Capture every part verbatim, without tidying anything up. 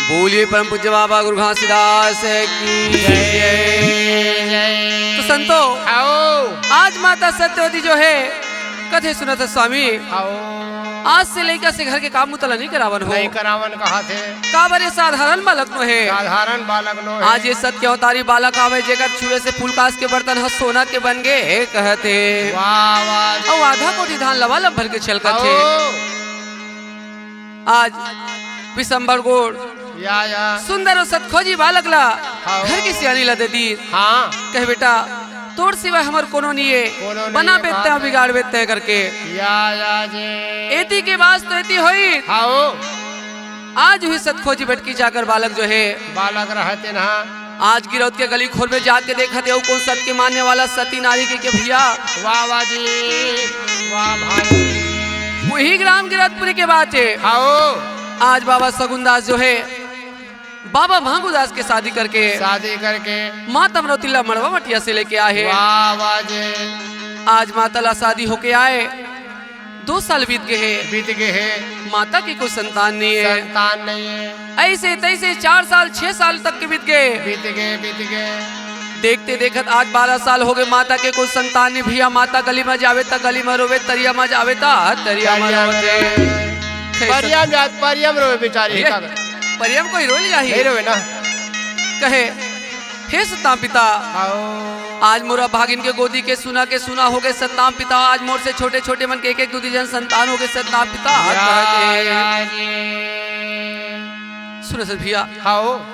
बोलिए परम पूज्य बाबा गुरु घासीदास की जय। तो संतो, आओ। आज माता सत्यवती जो है, कथे सुनत हे स्वामी, आओ। आज से लइका से घर के काम उतला नहीं करावन हो। नहीं करावन कहा थे। काबर ये साधारण बालक नो हे। साधारण बालक नो हे। आज ये सत्य अवतारी बालक आवे, जेकर छुए से फूलकास के बर्तन ह सोना के बन गे, कहत हे। वाह, वाह। अउ आधा कोठी धान लबालब भर के छलकत हे। आओ। आज विशंबर गोड़ या, या। सुंदर अउ सतखोजी बालक ला हाँ। घर के सियानी ला दे दी। हाँ। कहे, "बेटा, तोर सिवा हमर कोनो नहीं हे, कोनो नहीं बना हे, बेते बात हे। बिगाड़ बेते करके।" या, या जी। एती के बास तो एती होई। हाँ। आज भी सतखोजी बटकी जाकर बालक जो हे, बालक रहते ना। आज गिरौद के गली खोर में जाके देखत हे, अउ कोन सत के मानने वाला सती नारी के, के भैया। वाह, वाह जी, वाह भाई। वही ग्राम गिरौदपुरी के बात हे। हाँ। आज बाबा सगुनदास जो हे, बाबा भांगुदास के शादी करके, शादी करके। माता अमरौती ला मड़वा मटिया से लेके आए हे। वाह, वाह जी। आज माता ला शादी होके आए, दो साल बीत गे हे। बीत गे हे। माता के कोई संतान नहीं हे। संतान नहीं हे। ऐसे तैसे चार साल, छह साल तक के बीत गे। बीत गे, बीत गे। देखते देखत आज बारह साल हो गे, माता के कोई संतान नहीं भैया। माता गली में जावे त गली में रोवे, तरिया में जावे त तरिया में तरिया में रोवे। रोवे। कैसे? परिया में जात, परिया में रोवे बेचारी। ये का परिया में कोई रोए नहीं जाही। नहीं रोवे ना। कहे, "हे सतनाम पिता, आओ। आज मोर अभागिन के गोदी के सुना के सुना हो गे सतनाम पिता, आज मोर से छोटे छोटे मन के एक एक दू दू झन संतान हो गे सतनाम पिता।" या, कहत हे। या जी। सुनो सत भैया। हाँ।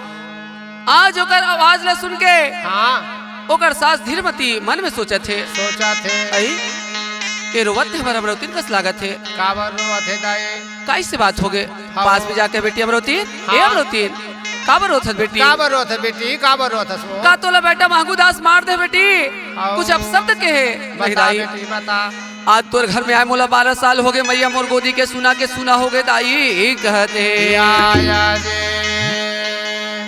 आज ओकर आवाज ला सुन के हाँ। ओकर सास धीरमती मन में सोचत हे। सोचत हे। अई, ये रोवत हे हमर अमरौतीन कस लागत हे। काबर रोवत हे दाई? काई से बात हो गे? हाँ। पास में जाके, "बेटी अमरौतीन, ए हाँ। अमरौतीन, काबर रोत हस बेटी? काबर रोत हस बेटी? काबर रोत हस वो?" "का तोला बेटा भांगुदास मार दे बेटी?" हाँ। कुछ अपशब्द कहे? बता नहीं दाई। बेटी, बता। आज तोर घर में आए मोला बारह साल हो गे मैया, मोर गोदी के सुना के सुना हो गे दाई, कहत हे। या, या जी।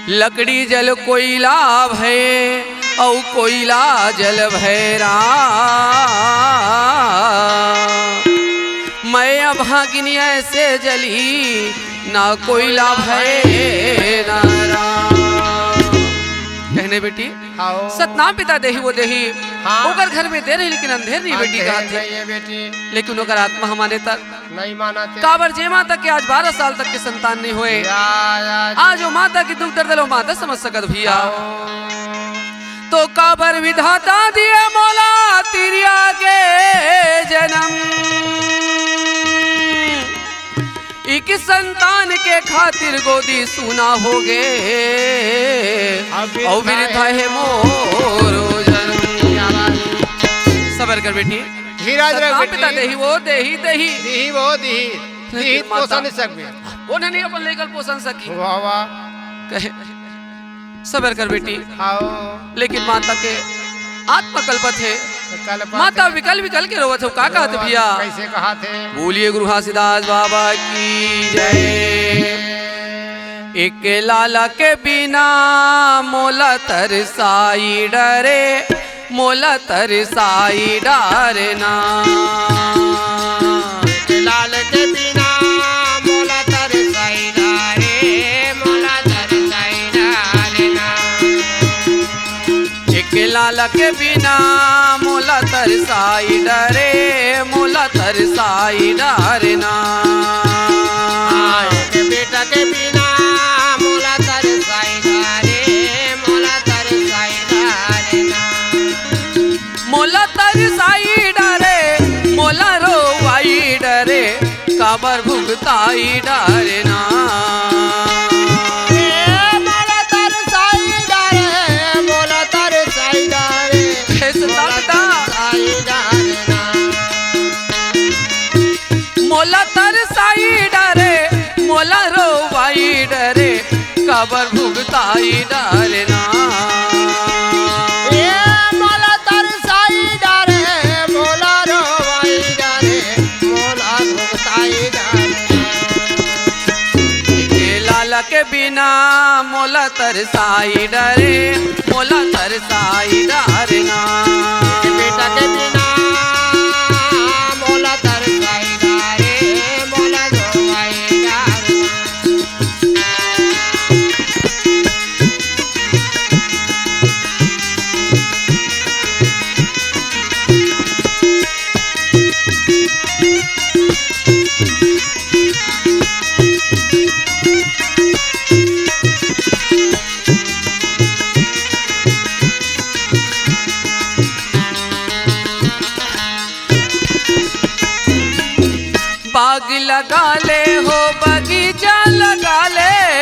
लकड़ी जल कोइला भय, अउ कोइला जल भय राम। मैं अभागिन ऐसे जली, ना कोइला भय ना राम। कहने बेटी, हाँ। सतनाम पिता देही वो देही, हाँ। ओकर घर में देर हे लेकिन अंधेर नहीं हाँ, बेटी, अंधेर कहत हे। नहीं हे बेटी। लेकिन ओकर आत्मा ह माने तक नहीं मानत हे। काबर जे माता के आज बारह साल तक के संतान नहीं होए। या, या, या। आज वो माता के दुख दर्द लो माता समझ सकत भैया। हाँ। तो काबर विधाता दिए मोला तिरिया के जन्म, इक संतान के खातिर गोदी सुना हो गे। अब अउ बिरथा हे मोरो जन्म। सबर कर बेटी। धीरज रख सतनाम बेटी। पिता देही वो देही, देही। देही वो देही। लेकिन देही माता पोषण सकबे। वो नहीं अपन लेकर पोषण सकी। वाह, वाह। कहे, सबर कर बेटी। हाँ। लेकिन माता के आत्मा कलपत हे। कलपत माता हे। विकल विकल के रोवत हे। का कहत हे भैया? कैसे कहत हे? बोलिए गुरु घासीदास बाबा की जय। एक लाला के बिना मोला तरसाई डरे, मोला तरसाई डारना। एक लाला के बिना मोला तरसाई डारे, मोला तरसाई डारना। एक लाला के बिना मोला तरसाई डारे, मोला तरसाई डारना। एक बेटा के बिना मोला तरसाई डारे, मोला तरसाई डारना। मोला तरसाई डारे, मोला रोवाई डारे, काबर भुगताई डारना। ए, मोला तरसाई डारे, मोला तरसाई डारे, हे सतनाम पिता। तरसाई डारना। मोला तरसाई डारे, मोला रोवाई डारे, काबर भुगताई डारना। ए मोला तरसाई डारे, मोला रोवाई डारे, मोला भुगताई डारे। के लाला के बिना मोला तरसाई डारे, मोला तरसाई डारना। बेटा के बिना मोला तरसाई डारे, मोला रोवाई डारे। बाग लगा ले हो, बगीचा लगा ले।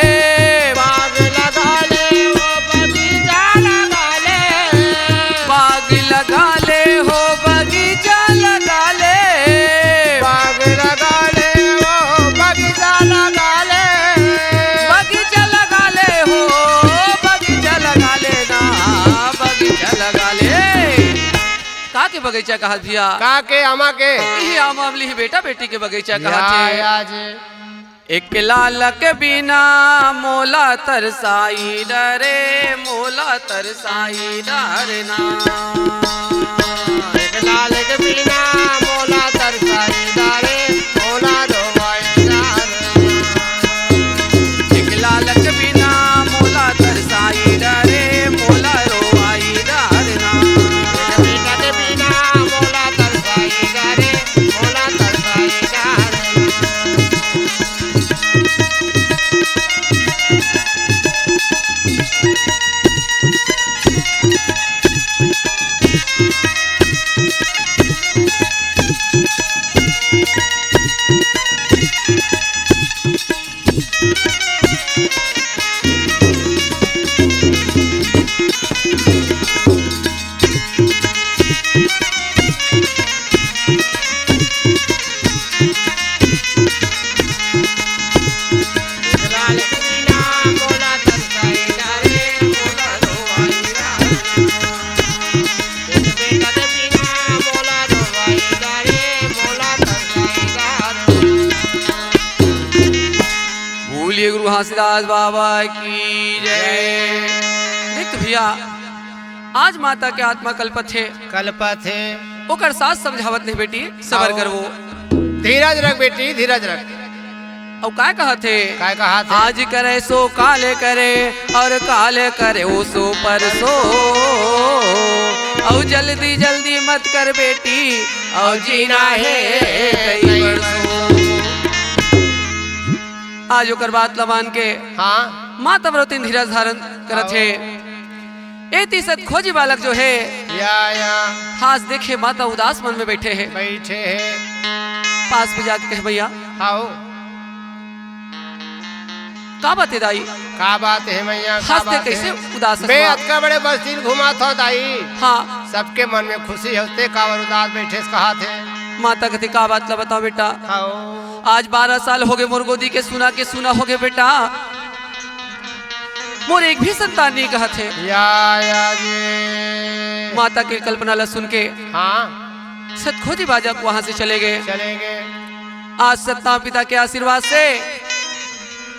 बाग लगा ले हो, बगीचा लगा ले। बाग लगा ले हो, बगीचा लगा ले। बाग लगा ले हो, बगीचा लगा ले। बगीचा लगा ले हो, बगीचा लगा ले ना, बगीचा लगा ले। का के बगीचा कहत भैया? का के, आमा के? इही आमा अमली ही बेटा बेटी के बगीचा या, कहत हे। या जी। एक लालक बिना मोला तरसाई डरे, मोला तरसाई डरना। एक लालक बिना मोला तरसाई डरे, मोला रोवाई डरना। एक लालक बिना मोला तरसाई डरे, मोला रोवाई डरना। एक बेटा के बिना मोला तरसाई डरे, मोला तरसाई डरना। बोलिए गुरु घासीदास बाबा की जय। देख तो भैया, आज माता के आत्मा कलपत हे। कलपत हे। ओकर सास समझावत नहीं बेटी, सबर आओ। करवो। धीरज रख बेटी, धीरज रख। अउ काय कहत हे? काय कहत हे? आज करे सो काले करे, अउ काले करे ओ सो परसो। अउ जल्दी जल्दी मत कर बेटी, अउ जीना हे कई बरसो। आज ओकर बात ल मान के हाँ। माता अमरौतिन धीरज धारण करत हे। एती सतखोजी बालक जो हे, या, या। हास देखे माता उदास मन में बैठे हे। बैठे हे। पास में जाके कहे, "मैया, हाओ। का बात हे दाई? का बात हे मैया, का हास ते बात कैसे हे? उदास बे, हस?" अतका बड़े बस्ती ल घुमात हो दाई। हाँ। सबके मन में खुशी हे, ते काबर उदास बैठे से कहत हे। माता कथे, "का बात ला बताओ बेटा?" हाओ। आज बारह साल होगे मोर गोदी के सुना के सुना होगे बेटा। मोर एक भी संतान नहीं कहत हे। या, या जी। माता के कल्पना ला सुन के हाँ। सतखोजी बालक वहां से चले गए। चले गए। आज सतनाम पिता के आशीर्वाद से,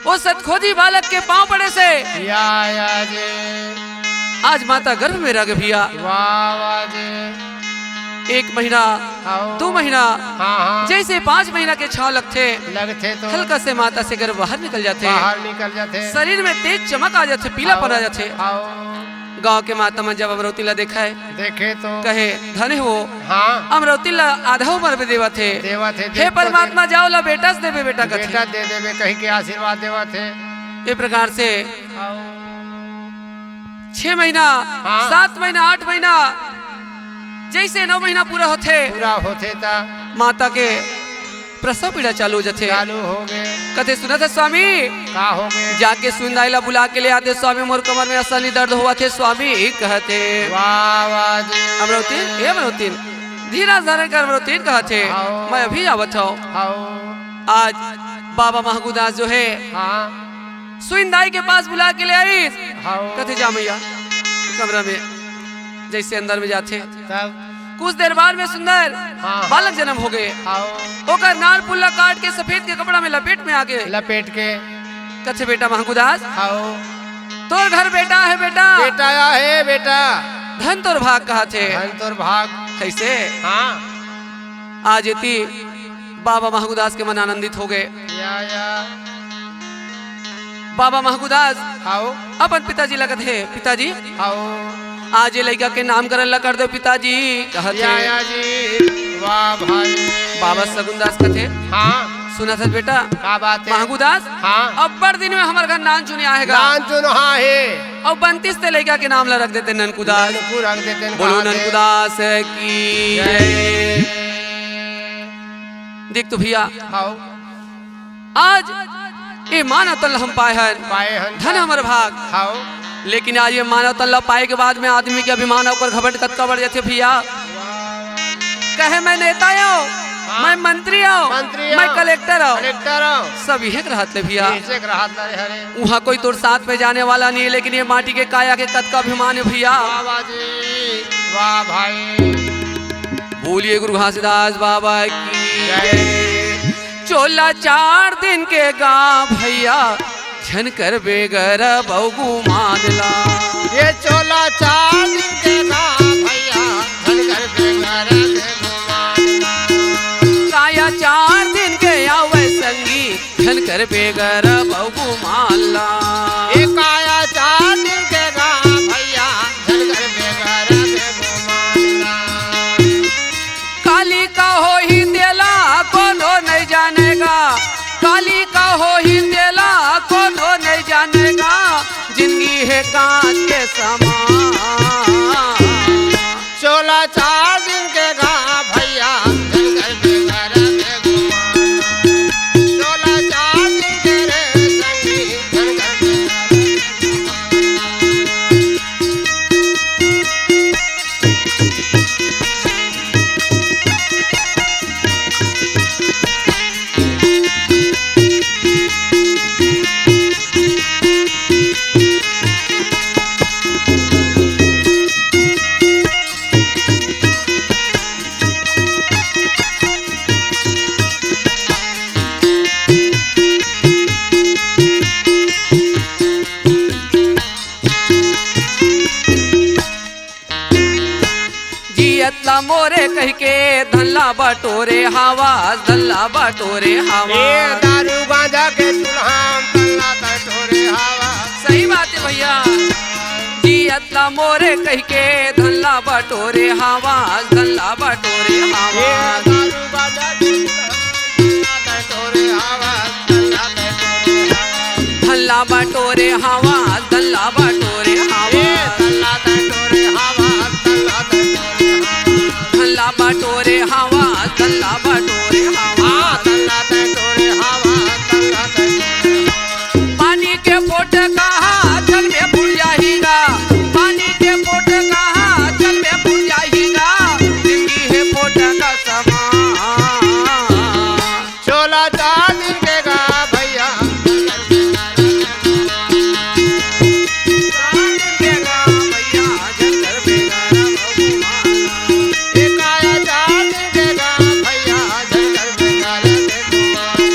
वो सतखोजी बालक के पांव पड़े से या, या जी। आज माता गर्भ में रह गए भैया। वाह, वाह जी। एक महीना, हाओ। दो महीना, हाँ, हाँ। जैसे पाँच महीना के छांव लगथे, लगथे तो हल्का से माता से गर्भ बाहर निकल जाथे। बाहर निकल जाथे। शरीर में तेज चमक आ जाथे, पीलापन आ हाओ, जाथे। हाओ। गांव के माता मन जब अमरौती ला देखय, देखे तो कहे, "धन्य हो, हाँ। अमरौती ला आधा उमर में देवत हे। देवत हे, हे देख तो परमात्मा, दे। जाओ ला बेटा से देबे बेटा," कथे। बेटा दे देबे कहि के आशीर्वाद देवत हे। ए प्रकार से हाओ। छह महीना, हाँ। सात महीना, आठ महीना, जैसे नौ महीना पूरा होथे, पूरा होथे ता माता के प्रसव पीड़ा चालू हो जाथे। चालू हो गए। कथे, "सुनत हे स्वामी?" का हो गए? जाके सुंदर दाई ला बुला के ले आते स्वामी, मोर कमर में असानी दर्द होवत हे स्वामी, कहथे। वाह, वाह जी। अमरौतीन, ए अमरौतीन, धीरज धारण कर अमरौतीन, कहथे, हाओ। "मैं अभी आवत हूँ।" हाओ। आज बाबा महगुदास जो हे, हाँ। सुंदर दाई के पास बुला के ले आइस। हाओ। कथे, "जा मैया, कमरा में।" जैसे अंदर में जाथे, तब? कुछ देर बाद में सुंदर हाँ। बालक जन्म हो गए। हाओ। ओकर नाल पुल्ला काट के सफेद के कपड़ा में लपेट में आके लपेट के। कथे, "बेटा महगुदास, हाओ। तोर घर बेटा हे बेटा। बेटा आय हे बेटा। धन तोर भाग," कहथे। धन तोर भाग। कैसे? हाँ। आज एती बाबा महगुदास के मन आनंदित हो गए। या, या। बाबा महगुदास हाओ। अपन पिताजी ला कथे, "पिताजी, हाओ। आज ये लइका के नामकरण ला कर दो पिताजी," कहत या, हे। या जी। वाह भाई। बाबा सगुन दास कथे, हाँ। सुनत हस बेटा? का बात हे? महंगू दास, हाँ। अब्बड़ दिन में हमर घर नान चुनिया हे गा। नान चुनहा हे। अउ बनतीस ते लइका के नाम ला रख देते ननकू दास। ननकू रख देते, बोलो कहा थे। ननकू दास की जय। जय। देख तो भइया, हाँ। आज ये मानव तन ल हम पाए हन, पाए हन। धन हमर भाग। हाँ। लेकिन आज ये मानव तन ल पाए के बाद में आदमी के अभिमान अउ ओकर घमंड कतका बढ़ जाथे भइया। कहे, "मैं नेता हूँ, हाँ। मैं मंत्री हूँ, मंत्री मैं हूँ, कलेक्टर हूँ।" कलेक्टर हूँ। सब इहे के रहत ले भइया। इहे के रहत ले हरे। उहाँ कोई तोर साथ में जाने वाला नहीं है, लेकिन ये माटी के काया के कतका अभिमान है भइया। वाह, वाह जी, वाह भाई। बोलिए गुरु घासीदास बाबा की जय। जय। चोला चार दिन के गा भइया, झन कर बेगर बहू गुमान ला। ये चोला चार दिन के गा भइया, झन कर बेगर बहू गुमान ला। काया चार दिन के आवे संगी, झन कर बेगर बहू गुमान ला। ये काया चार दिन के गा भइया, झन कर बेगर बहू गुमान ला। काली का होही तेला कोनो नइ जाने गा, काली का होही तेला कोनो नइ जाने गा, जिंदगी हे कांच के समान। चोला चार दिन के गा भइया, झन कर बेगर बहू गुमान। चोला चार दिन के रे संगी, झन कर बेगर बहू गुमान। जियत ला मोरे कहिके धन ला बटोरे हवस, धन ला बटोरे हवस। ए दारू गांजा के चूल्हा म धन ला बटोरे हवस। सही बात है भइया। जियत ला मोरे कहिके धन ला बटोरे हवस, धन ला बटोरे हवस। ए दारू गांजा के चूल्हा म धन ला बटोरे हवस, धन ला बटोरे हवस। धन ला बटोरे हवस, धन ला बटोरे हवस। ए, धन ला बटोरे हवस, धन ला बटोरे हवस। धन ला बटोरे हवस, धन ला बटोरे हवस। हाँ, धन ला बटोरे हवस, धन ला बटोरे हवस। पानी के पोटका ह जल में बुड़ जाही गा। पानी के पोटका ह जल में बुड़ जाही गा। जिंदगी हे पोटका समान। चोला चार दिन के गा भइया, चार दिन के गा भइया, झन कर बेगर बहू गुमान। ए काया चार दिन के गा भइया, झन कर बेगर बहू गुमान।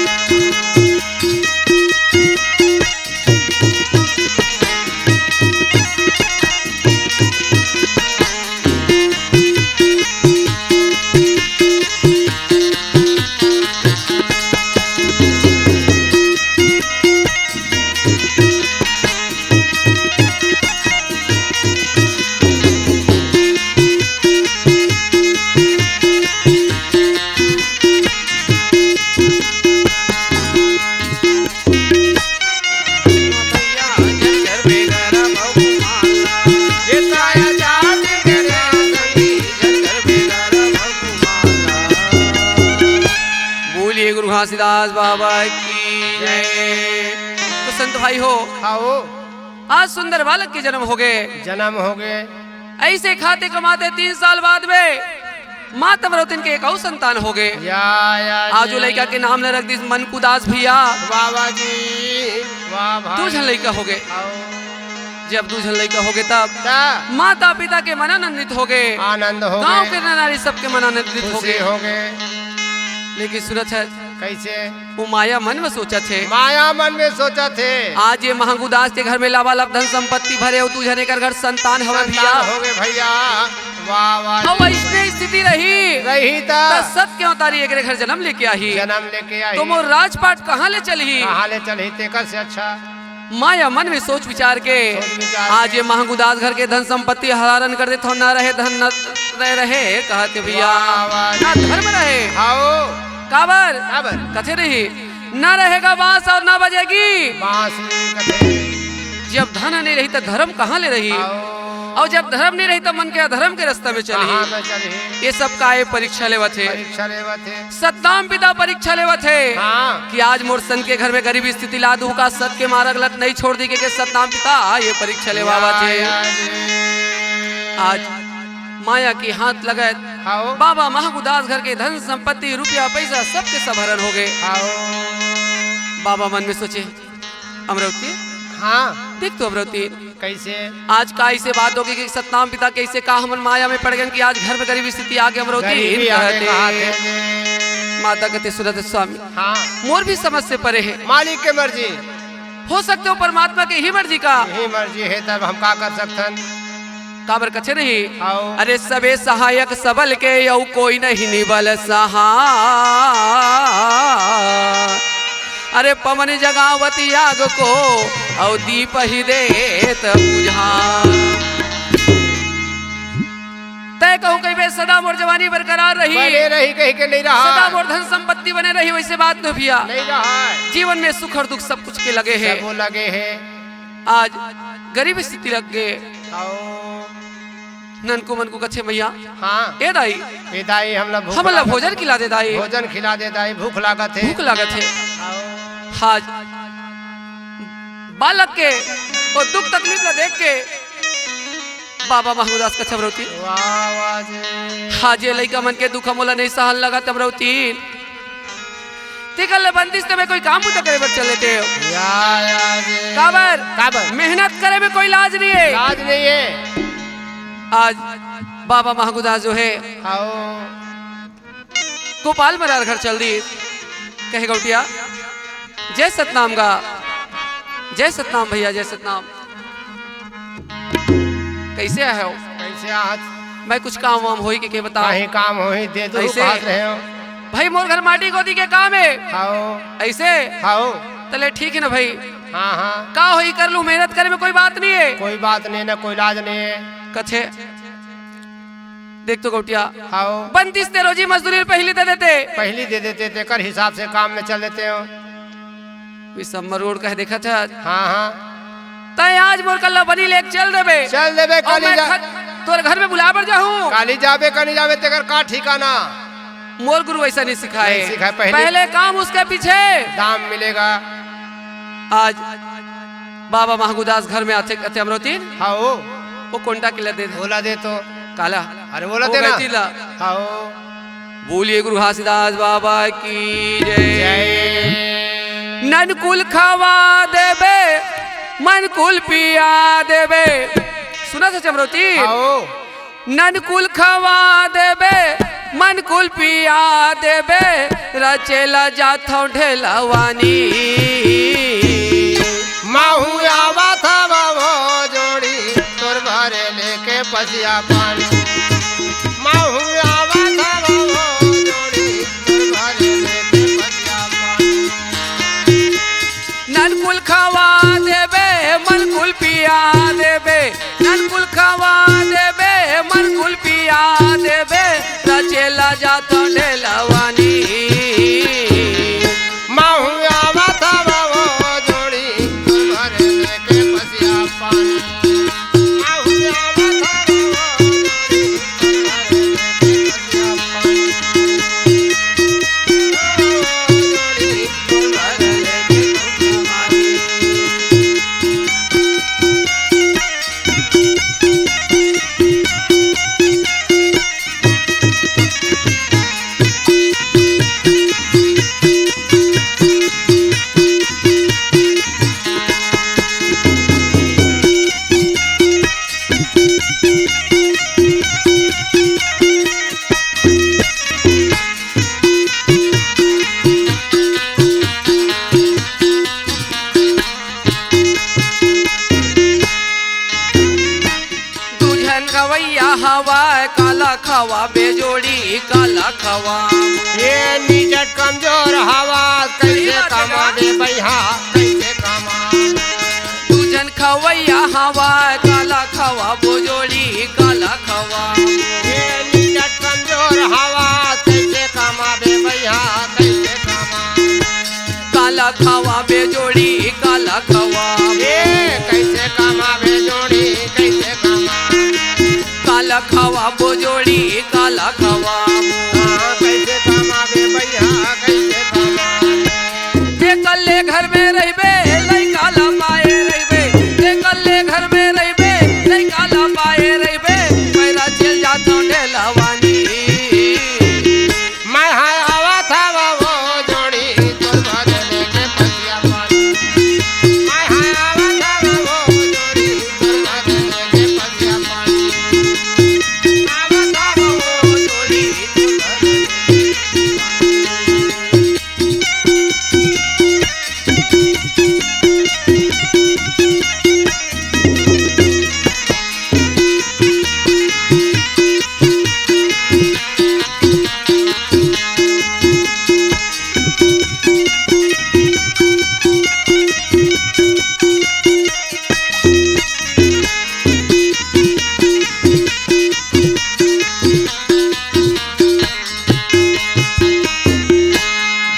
बोलिए गुरु घासीदास बाबा की जय। तो संत भाई हो, हाँ हो। आज सुंदर बालक के जन्म हो गए। जन्म हो गए। ऐसे खाते कमाते तीन साल बाद में माता मरौतिन के एक अउ संतान हो गए। या, या, आज वो या, लइका या। के नाम ल रख दिस मनकू दास भइया। वाह, वाह जी, वाह भाई। दू झन लइका हो गए। आओ। जब दू झन लइका हो गए तब ता। माता पिता के मन आनंदित हो गए। आनंद हो गाँव गए। के नर नारी सबके मन आनंदित हो खुशी गए। हो गए। लेकिन सुनत हे। कैसे? वो माया मन में सोचत हे। माया मन में सोचत हे। आज ये महंगू दास के घर में लबालब धन संपत्ति भरे अउ दू झन एकर घर संतान हवे संतान भइया। हो गए भइया। वाह, वाह अउ जी। अइसने स्थिति रही रही त। त सत के अवतारी एकरे घर जन्म लेके आही। जन्म लेके आही। तो मोर राजपाट कहाँ ले चलही? कहाँ ले चलही तेकर से अच्छा। माया मन में सोच विचार के सोच विचार आज के। ये महंगू दास घर के धन संपत्ति हरण कर देत हव, न रहे धन न रहे, रहे, कहत हे भैया, वाह, वाह। ना धर्म रहे। हाओ। काबर? काबर? कथे रही, "ना रहेगा बांस और ना बजेगी बांसुरी।" कथे। जब धन नहीं रही, त धर्म कहाँ ले रही? हाओ। अउ जब धर्म नहीं रही, त मन के अधर्म के रास्ता में चलही। कहाँ में चलही? ये सब का ये परीक्षा लेवत हे। परीक्षा लेवत हे। सतनाम पिता परीक्षा लेवत हे हाँ। कि आज मोर संत के घर में गरीब स्थिति ला दूं का, सत के मारग लत नहीं छोड़ दी के, के सतनाम पिता ये परीक्षा लेवावत हे। या, या, या। आज माया के हाथ लगत हाओ। बाबा महागुदास घर के धन संपत्ति, रुपया, पैसा, सबके सब हरण हो गए। हाओ। बाबा मन में सोचे, "अमरौती, हाँ। देख तो अमरौती, कैसे? आज का ऐसे बात होगे कि सतनाम पिता कैसे का हमन माया में पड़ गए कि आज घर में गरीब स्थिति आगे अमरौती।" गरीबी आगे कहते। कहते। माता कथे, "सुनत स्वामी, हाँ। मोर भी समझ से परे हे।" मालिक के मर्जी। हो सकथे वो परमात्मा के ही मर्जी का। ही मर्जी हे, तब हम का कर सकथन? काबर कथे नहीं? हाओ। अरे सबे सहायक सबल के, अउ कोई नहीं निबल सहा। अरे पवन जगावत आग को, अउ दीप ही देत बुझा। तय कहूँ कहिबे सदा मोर जवानी बरकरार रही। बने रही कहि के नहीं रहा। सदा मोर धन संपत्ति बने रही, वैसे बात न भैया। नहीं रहा। जीवन में सुख और दुख सब कुछ के लगे हे। सबो लगे हे। आज गरीब स्थिति लग गे। आओ। ननकू मनकू कथे, "भैया, हाँ। ए दाई, ए दाई, हमला भूख हमला लागत भोजन हे। खिला दे दाई। भोजन खिला दे दाई, भूख लागत हे।" भूख लागत हे। आओ। आज बालक के वो दुख तकलीफ ला देख के बाबा महमूदास कथे, "अमरौती।" वाह, वाह जी। आज ये लइका मन के दुख मोला नहीं सहन लगत, अमरौती। तेकर ले बंदिस ते में कोई काम बुता करे बर चल देते हो। या, या जी। काबर? काबर? मेहनत करे में कोई लाज नहीं है। लाज नहीं है। आज बाबा महगुदा जो है, आओ। गोपाल मरार घर चल दी। कहे गौटिया, "जय सतनाम गा, जय सतनाम भैया, जय सतनाम।" कैसे आए हो? कैसे आहत? मैं कुछ काम वाम होई के, के बताओ? काहे काम होई, दे दो, ऐसे? बात रहे हो। भाई, मोर घर माटी गोदी के काम है। हाओ। ऐसे? हाओ। तले ठीक है ना भाई? हाँ, हाँ। का होई, कर लूं, मेहनत करे में कोई बात नहीं है। कोई बात नहीं ना, कोई लाज नहीं है। कथे, देख तो गौटिया, हाओ। बनतीस ते रोजी मजदूरी पहली दे देते। पहली दे देते, तेकर हिसाब से काम में चल देते हो। विसम्बर रोड कहे देखत है। हाँ, हाँ। तय आज मोर कल्ला बनी लेके चल देबे। चल देबे, और काली मैं जा- खत-, तोर घर में बुला बर जाहूँ। काली जाबे, काली जाबे, तेकर का ठिकाना? मोर गुरु ऐसा नहीं सिखाए। नहीं सिखाए, पहले पहले काम उसके पीछे। दाम मिलेगा। आज बाबा महगुदास घर में आथे, कथे, "अमरौतीन।" हाँ, ओ। वो कोंटा के ला दे दे। ओला दे तो। काला। अरे, ओला वो दे ना। गैती ला। हाँ, ओ। बोलिए गुरु घासीदास बाबा की जय। जय। ननकुल खवा देबे, मनकुल पिया देबे। सुनत हच अमरौतीन? हाँ, ओ। ननकुल खवा देबे, मनकुल पिया देबे, रचेला जाथव ढेलवानी। महू आवत हवं वो जोड़ी, तोर भरे लेके पसिया पानी। महू आवत हवं वो जोड़ी, तोर भरे लेके पसिया पानी। ननकुल खवा देबे, मनकुल पिया देबे, ननकुल खवा देबे, मनकुल पिया देबे, रचेला जाथव ढेलवानी। महू आवत हवं वो जोड़ी, तोर भरे लेके पसिया पानी। महू आवत हवं वो जोड़ी, तोर भरे लेके पसिया पानी। दू झन खवैया हवय, काला खवाबे जोड़ी, काला खवा। ये निजट कमजोर हवा, कैसे कमाबे बइहा, कैसे कमा? दू झन खवैया हवय, काला खवाबो जोड़ी, काला खवा। ये काला खवाबे जोड़ी, काला खवाबो। ए, कैसे कमाबे जोड़ी, कैसे कमा। काला खवाबो जोड़ी, काला खवाबो। हाँ, कैसे कमाबे भैया, कैसे कमा। जे कल्ले घर में रहिबे, लइका ला पाए रहिबे। जे कल्ले घर में रहिबे, लइका ला पाए रहिबे। पैरा चल जात डेलवानी। मैं हाय आवत हवं वो जोड़ी तोर बदले के पतिया पानी। मैं हाय आवत हवं वो जोड़ी तोर बदले के पतिया पानी। आवत हवं वो जोड़ी तोर बदले के पतिया पानी।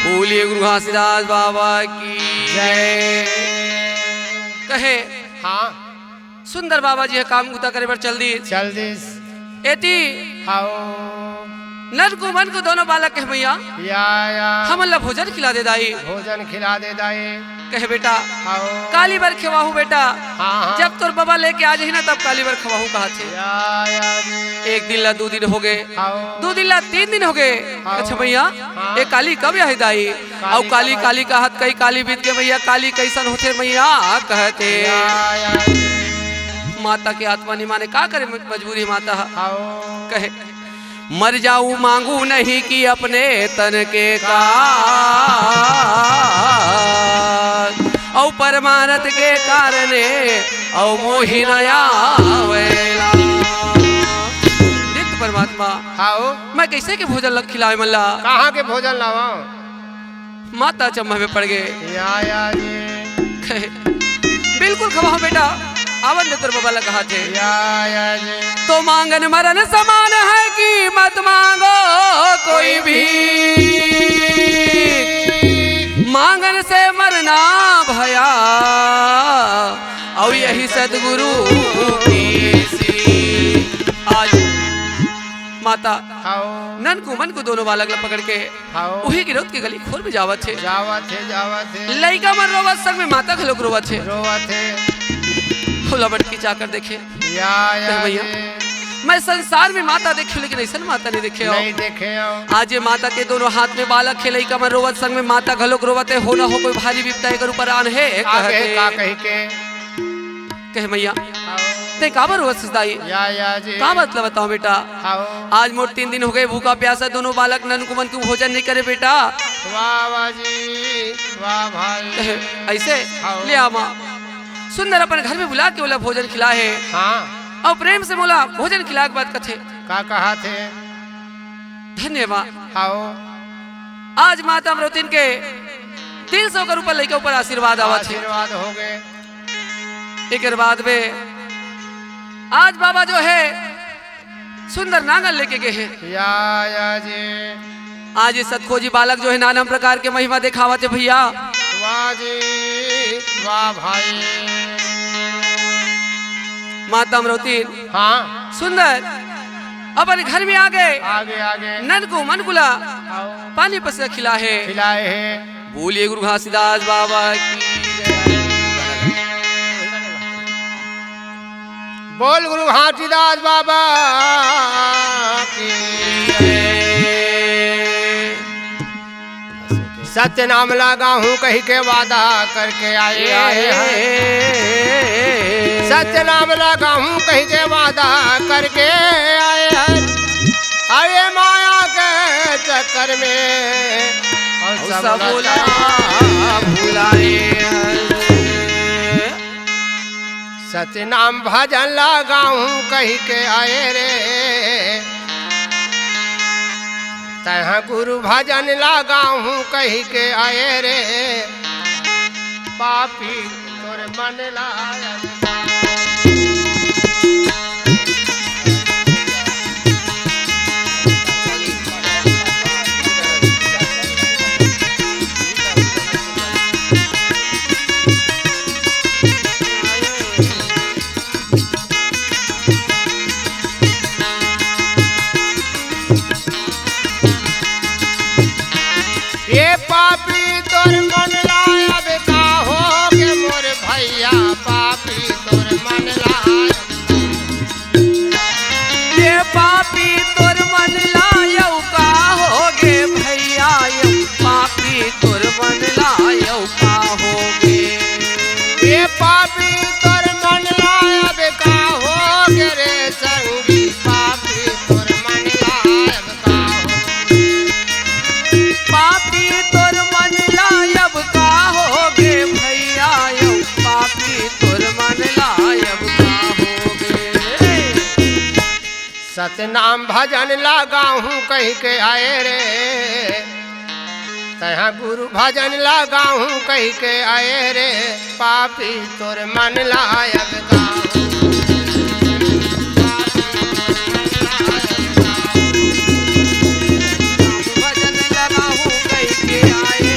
बोलिए गुरु घासीदास बाबा की जय। कहे, हाँ। सुंदर बाबा जी ह काम बूता करे बर चल दिस। चल दिस। एती हाओ। ननकू मनकू दोनों बालक कहे, "मइया, या, या। हमन ला भोजन खिला दे दाई।" भोजन खिला दे दाई। कहे, "बेटा, हाओ। काली बर खवाहूँ बेटा। हाँ, हाँ। जब तोर बबा लेके आ जाही ना, तब काली बर खवाहूँ," कहत हे। या, या जी। एक दिन ला दू दिन हो गे। हाओ। दू दिन ला तीन दिन हो गे। हाओ। अच्छा मइया, हाँ। ए काली कब आही दाई? काली अउ काली, कब आही? काली कहत कई काली बीत गे मइया, काली कइसन होथे मइया कहत हे। या, या। माता के आत्मा नि माने, का करे म-, मजबूरी माता ह। हाओ। कहे, "मर जाऊं मांगू नहीं कि अपने तन के काज, अउ परमारथ के कारणे, अउ मोहि न आवेला।" नित्य परमात्मा, हाओ। मैं कइसे के भोजन ल खिलावे मन ला? कहाँ के भोजन लावा? माता अचंभा में पड़ गे। या, या जी। कहे, "बिल्कुल खवाहूँ बेटा, आवन दे तोर बबा ला," कहत हे। या, या जी। "तो मांगन मरन समान है कि मत मांगो कोई भी, मांगन से मरना भया, अउ यही सतगुरु की सी।" आज माता हाओ। ननकू मनकू दोनों बालक ला पकड़ के हाओ। उही गिरौद के गली खोर में जावत हे। जावत हे, जावत हे। लइका मन रोवत, संग में माता घलोक रोवत हे। रोवत हे। ओला बटकी चाकर देखे। या, या कहे, "भइया, जी। मैं संसार में माता देखे हँव, लेकिन अइसन माता नइ देखे हँव।" नइ देखे हँव। आज ये माता के दोनों हाथ में बालक हे, लइका मन रोवत, संग में माता घलोक रोवत हे, "हो न हो कोई भारी बिपदा एकर ऊपर आन हे," आगे कहत हे। का कहि के? कहे, "मइया, हाओ। तैं काबर रोवत हस दाई?" या, या जी। का मतलब बतावँव बेटा? हाओ। आज मोर तीन दिन हो गे भूखा प्यासा, दोनों बालक ननकू मनकू भोजन नइ करे बेटा। वाह, वाह जी, वाह भाई। कहे, "अइसे?" हाओ। ले आ माँ। सुंदर अपन घर में बुला के ओला भोजन खिलाए हे। हाँ। अउ प्रेम से मोला भोजन खिलाए के बाद कथे। का कहत हे? धन्य माँ। हाओ। आज माता अमरौतिन के दिल से ओकर ऊपर, लइका ऊपर आशीर्वाद आवत हे। आशीर्वाद हो गे। एकर बाद में आज बाबा जो हे सुंदर नांगर लेके गे हे। या, या जी। आज ये सतखोजी बालक जो हे नाना प्रकार के महिमा देखावत हे भइया। वाह जी, वाह भाई। माता अमरौतिन हाँ। सुंदर अपन घर में आ गे। आ गे, आ गे। ननकू मनकू ला हाओ। पानी पसरा खिलाए हे। खिलाए हे। बोलिए गुरु घासीदास बाबा की जय। बोल गुरु घासीदास बाबा की जय। सत्य नाम लगाहूँ कहि के वादा करके आए हन। सत्य नाम लगाहूँ कहि के वादा करके आए हन। अरे माया के चक्कर में अउ सब सब बोला भुलाए हन। सच नाम भजन लगाहूँ कहि के आए रे, तैं गुरु भजन लगाहूँ कहि के आए रे, पापी तोर मन लायक। अउ का होगे? ए पापी तोर मन ला अब का होगे रे संगी, पापी तोर मन ला अब का होगे? पापी तोर मन ला अब का होगे भैया, अउ पापी तोर मन ला अब का होगे? सतनाम भजन ला गाहूँ कहिके आए रे, तैहा गुरु भजन ला गाहूँ कहिके आए रे, पापी तोर मन ला अब गाहूँ। भजन ला गाहूँ कहिके आए।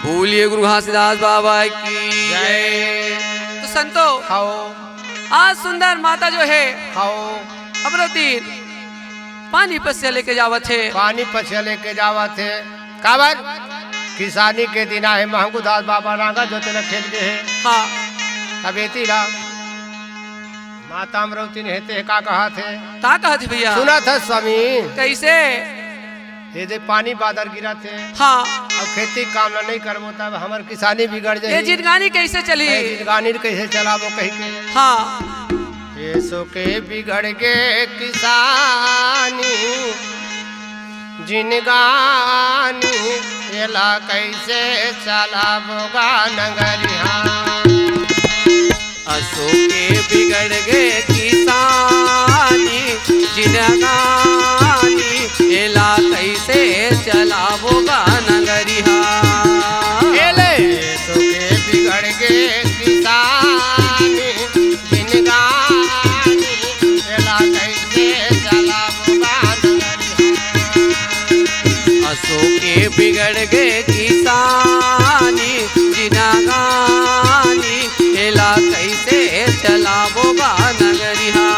बोलिए गुरु घासीदास बाबा की जय। तो संतो, हाओ। आज सुंदर माता जो है, हाओ। हमरो तीर पानी पसिया लेके जावत हे। पानी पसिया लेके जावत हे। काबर? किसानी के दिन आहे, महंगू दास बाबा नांगर जोते ल खेत गे हे। हाँ। तब एती ला माता अमरौती ने हेते का कहत हे? का कहत हे भैया? सुनत हे स्वामी। कैसे? ये दे पानी बादर गिरत हे। हाँ। अब खेती काम ला नहीं करबो तब हमर किसानी बिगड़ जाही। ये जिनगानी कैसे चली? ये जिनगानी कैसे चलाबो कहिके। हाँ। एसो के बिगड़ गे किसानी जिनगानी, एला कैसे चलाबो गा नंगरिहा। असो के बिगड़ गे किसानी जिनगानी, एला कैसे चलाबो गा नंगरिहा। एले, असो के बिगड़ गे किसानी जिनगानी, एला कैसे चलाबो गा नंगरिहा। असो के बिगड़ गे किसानी जिनगानी, एला कैसे चलाबो गा नंगरिहा।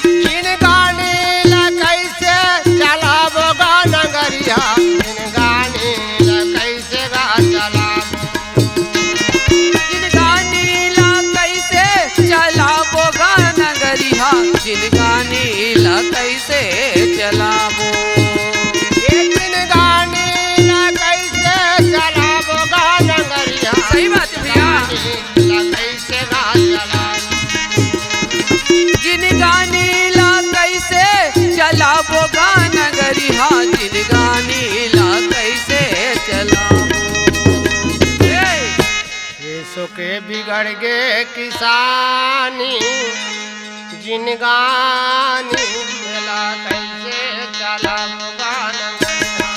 जिनगानी ला कैसे चलाबो गा नंगरिहा, जिनगानी ला कैसे गा चलाबो। जिनगानी ला कैसे चलाबो गा नंगरिहा, जिनगानी ला कैसे चलाबो। ये जिनगानी ला कैसे चलाबो गा नंगरिहा। सही बात है भैया। जिनगानी ला कैसे गा चलाबो। जिनगानी ला कैसे चलाबो गा नंगरिहा, जिनगानी ला कैसे चलाबो। ए! एसो के बिगड़ गे किसानी जिनगानी, एला कैसे चलाबो गा नंगरिहा।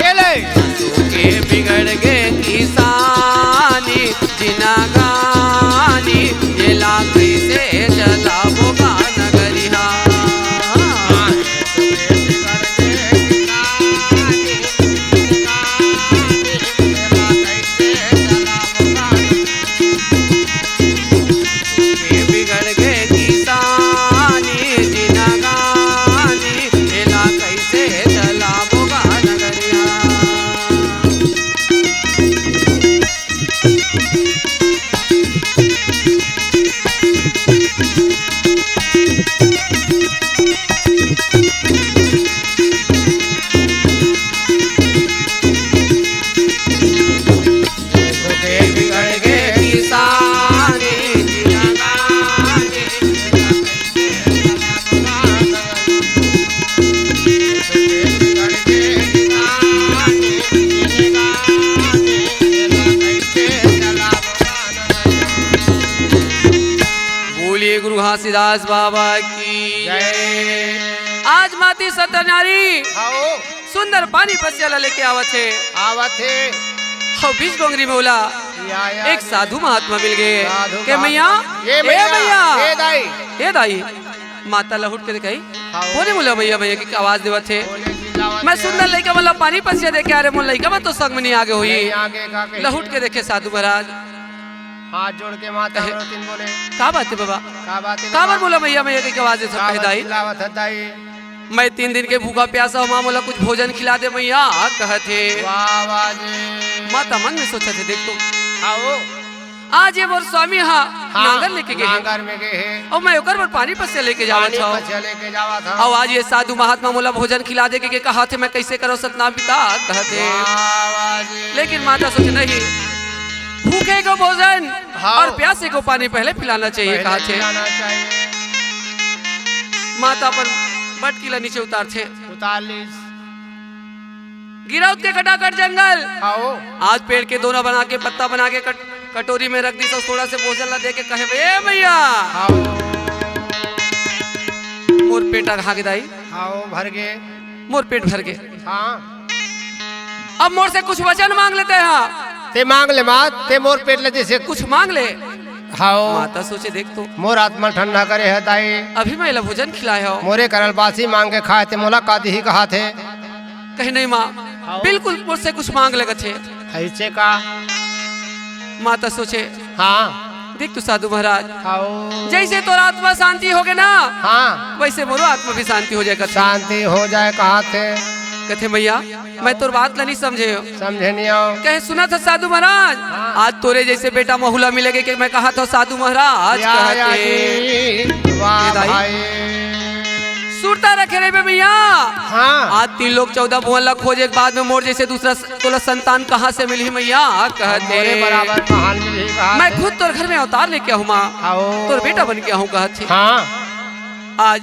एले! एसो के बिगड़ गे किसानी जिनगानी, एला कैसे चलाबो गा नंगरिहा। के बिगड़ गे किसानी जिनगानी, एला कैसे चलाबो गा नंगरिहा। बोलिए गुरु घासीदास बाबा की जय। आज माती सतनारी हाओ। सुंदर पानी पसिया ला लेके आवत हे। आवत हे। हौ बीच डोंगरी में ओला या, या, एक साधु महात्मा मिल गे। साधु के महात्मा। मैया, ए ए मैया, मैया। ए दाई। ए दाई। माता ला हुट के देखाई। हाओ। कोने बोला भैया, भैया की आवाज देवत हे। बोले जी। मैं सुंदर लइका मन ला पानी पसिया दे के आ रे, मोर लइका मन तो संग में नहीं आगे होही। नहीं आगे का कही? लहुट के देखे साधु महाराज। हाथ जोड़ के माता कहे, रोतिन बोले। का बात हे बाबा? का बात हे काबर बाबा? बोला मैया, मैया के आवाज दे सब का कहे बात दाई? चिल्लावत है दाई? मैं तीन दिन के भूखा प्यासा हूँ माँ, मोला कुछ भोजन खिला दे मैया, कहत हे। वाह, वाह जी। माता मन में सोचत हे, देख तो। आओ। आज ये मोर स्वामी हा हाँ, नांगर लेके गे हे। नांगर में गे हे। अउ मैं ओकर बर पानी पसिया लेके जावत पानी हूँ। पसिया लेके जावत हूँ। अउ आज ये साधु महात्मा मोला भोजन खिला दे के, के कहत हे, मैं कैसे करो सतनाम पिता, कहत हे। वाह, वाह जी। लेकिन माता सोचे नहीं, भूखे को भोजन हाँ। और प्यासे को पानी पहले पिलाना चाहिए, पहले कहत हे। पिलाना चाहिए। माता अपन बटकी ला नीचे उतारथे। उतार लीस। गिरौद के कटाकट जंगल। आओ। आज पेड़ के दोना बना के, पत्ता बना के कट-, कटोरी में रख दीस अउ थोड़ा से भोजन ला दे के कहे, "ए भैया, आओ। मोर पेट अघा गे दाई।" आओ, भर गे। मोर पेट भर गे। हाँ। अब मोर से कुछ वचन मांग लेते हैं। ते मांग ले माँ, ते मोर पेट ले जैसे कुछ मांग ले। हाओ। माता सोचे, देख तो। मोर आत्मा ठंडा करे हे दाई। अभी मैं एला भोजन खिलाए हव। मोरे करल बासी मांग के खाए ते मोला का दिही कहाथे। कहे, नहीं माँ, हाओ। बिल्कुल मोर से कुछ मांग ले कथे। ऐसे का? माता सोचे, हाँ। देख तो साधु महाराज, हाओ। जैसे तोर आत्मा शांति होगे ना, हाँ। वैसे मोरो आत्मा भी शांति हो जाए कथे। शांति हो जाए कहाथे। कथे, मैया, मैं तोर बात ला नहीं समझे हूँ। समझे नहीं हो। कहे, सुनत हस साधु महाराज, हाँ। आज तोरे जैसे बेटा महू ला मिलेगे कि मैं कहत हूँ साधु महाराज, या, कहत या हे। जी। वाह ए दाई। भाई। सुरता रखे रहिबे मैया। हाँ। आज तीन लोक चौदह भुवन ला खोजे के बाद में मोर जैसे दूसरा स-, तोला संतान कहाँ से मिलही मैया, कहत हे। मोरे बराबर महान मिलही कहाथे। मैं खुद तोर घर में अवतार लेके आहूँ माँ। हाओ। तोर बेटा बन के आहूँ, कहत हे। हाँ। आज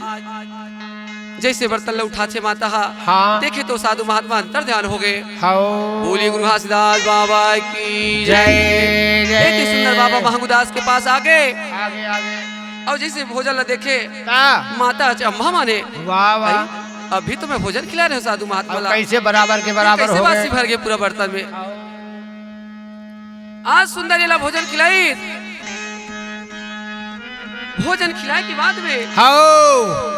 जैसे बर्तन ला उठाथे माता हा, हाँ। देखे तो साधु महात्मा अंतर ध्यान हो गए। हाओ। बोलिए गुरु घासीदास बाबा की जय। जय, जय। एक ही सुंदर बाबा महंगूदास के पास आ गए। आगे, आगे। और जैसे भोजन ला देखे, का? माता अम्मा माने, वाह, वाह। भाई, अभी तो मैं भोजन खिला रहे हूँ साधु महात्मा अब ला। कैसे बराबर के बराबर कैसे हो गए? बासी भर गए पूरा बर्तन में। हाओ। आज सुंदर एला भोजन खिलाई। भोजन खिलाए के बाद में हाओ।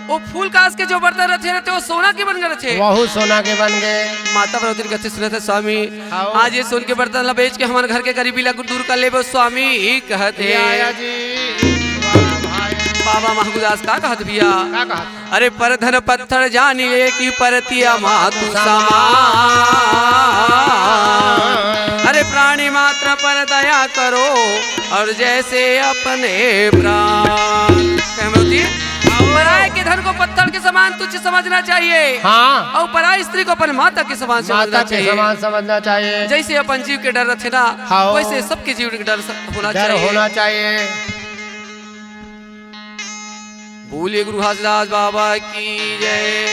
वो फूल कांस के जो बर्तन रथे, रथे, वो सोना के बन गए रथे। वहू सोना के बन गए। माता पार्वती कथे, सुनत हे स्वामी, हाओ। आज ये सोन के बर्तन ला बेच के हमारे घर के गरीबी ला दूर कर लेबो स्वामी, कहत हे। या, या जी। वाह भाई। बाबा महंगूदास का कहत भैया? का कहत? अरे पर धन पत्थर जानिए कि परती अमातु समान। अरे प्राणी मात्र पर दया करो और जैसे अपने प्राण। कहमती, पराए के धन को पत्थर के समान तुच्छ समझना चाहिए। हाँ। और पराई स्त्री को अपन माता के समान समझना चाहिए। माता के समान समझना चाहिए। जैसे अपन जीव के डर रथे ना, हाँ। वैसे सबके जीव के डर स-, होना चाहिए। डर होना चाहिए। बोलिए गुरु घासीदास बाबा की जय।